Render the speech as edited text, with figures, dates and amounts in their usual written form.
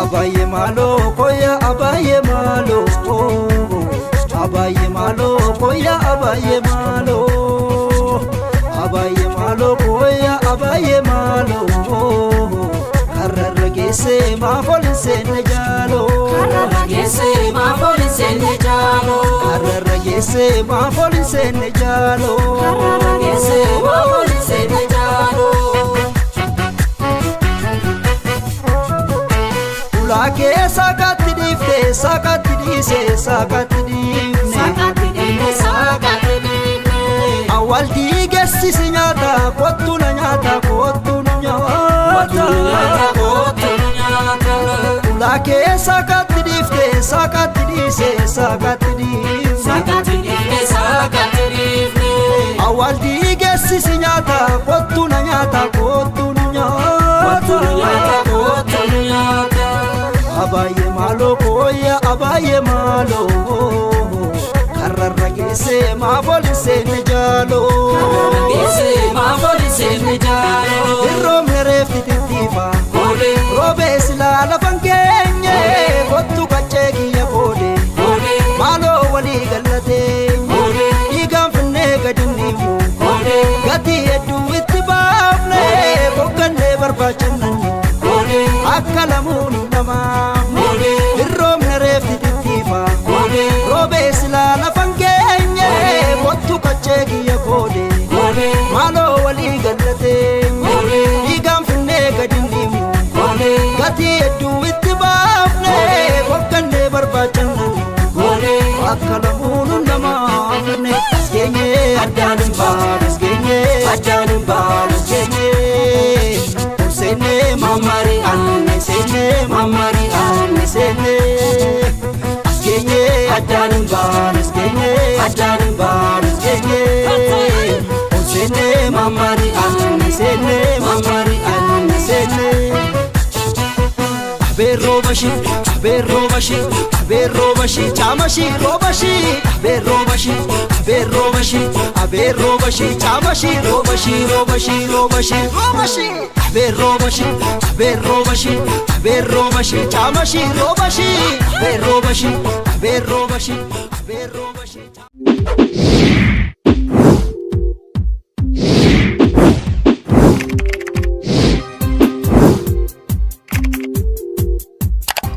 Abaayye maaloo koya abaayye maaloo abaayye maaloo koya abaayye maaloo abaayye maaloo koya abaayye maaloo kararra geessee maaf ol hin seenne jaaloo Kararra geessee maaf ol hin seenne jaaloo. Kararra geessee maaf ol hin seenne jaaloo Kararra geessee maaf ol hin seenne jaaloo. Ulaa kee saaqatti dhiifte saaqatti dhiise saaqatti dhiifne. Saaqatti dhiifne saaqatti dhiifne. Awwaal diigessisi nyaata kottu na nyaata kottu nu Kottu nu nyaata nyaata. kottu nu nyaata. Ulaa kee saaqatti dhiifte saaqatti dhiise saaqatti dhiifne. Saaqatti dhiifne saaqatti dhiifne. Awwaal diigessisi nyaata kottu na nyaata kottu nu Kottu nu nyaata nyaata. kottu nu nyaata. Abaayye maaloo kooyya abaayye maaloo kararra geessee maaf ol hin seenne jaaloo. Kararra geessee maaf ol hin seenne jaaloo. Hirroomni reefti tittiifa. Koodee Roobee silaa lafan keenye kottu qaccee kiyya koode koodee maaloo walii gallateenye koodee dhiigaan finnee gadi niimu koodee gatii hedduu itti baafne boqqannee barbaachannanni koodee akka lamuun hin dhamaafne koodee hirroomni reefti tittiifa koodee roobee silaa lafan keenye kottu qaccee kiyya koode koodee maaloo walii gallateenye dhiigaan finnee gadi niimu koodee gatii hedduu itti baafne boqqannee barbaachannan koodee. Akka lamuun namaafne as geenye addaan hin baanu as geenye addaan hin baanu as geenye seenne mammarii anne seenne mammarii anne seenne as geenye addaan hin baanu as geenye addaan hin baanu as geenye seenne mammarii anne seenne mammarii anne seenne. Abeerroo bashii, abeerroo bashii, abeerroo bashii, caamashii, roobashii. Abeerroo bashii, abeerroo bashii, abeerroo bashii, caamashii, roobashii, roobashii, roobashii, roobashii. Abeerroo bashii, abeerroo bashii, abeerroo bashii, caamashii, roobashii. Abeerroo bashii, abeerroo bashii, abeerroo bashii.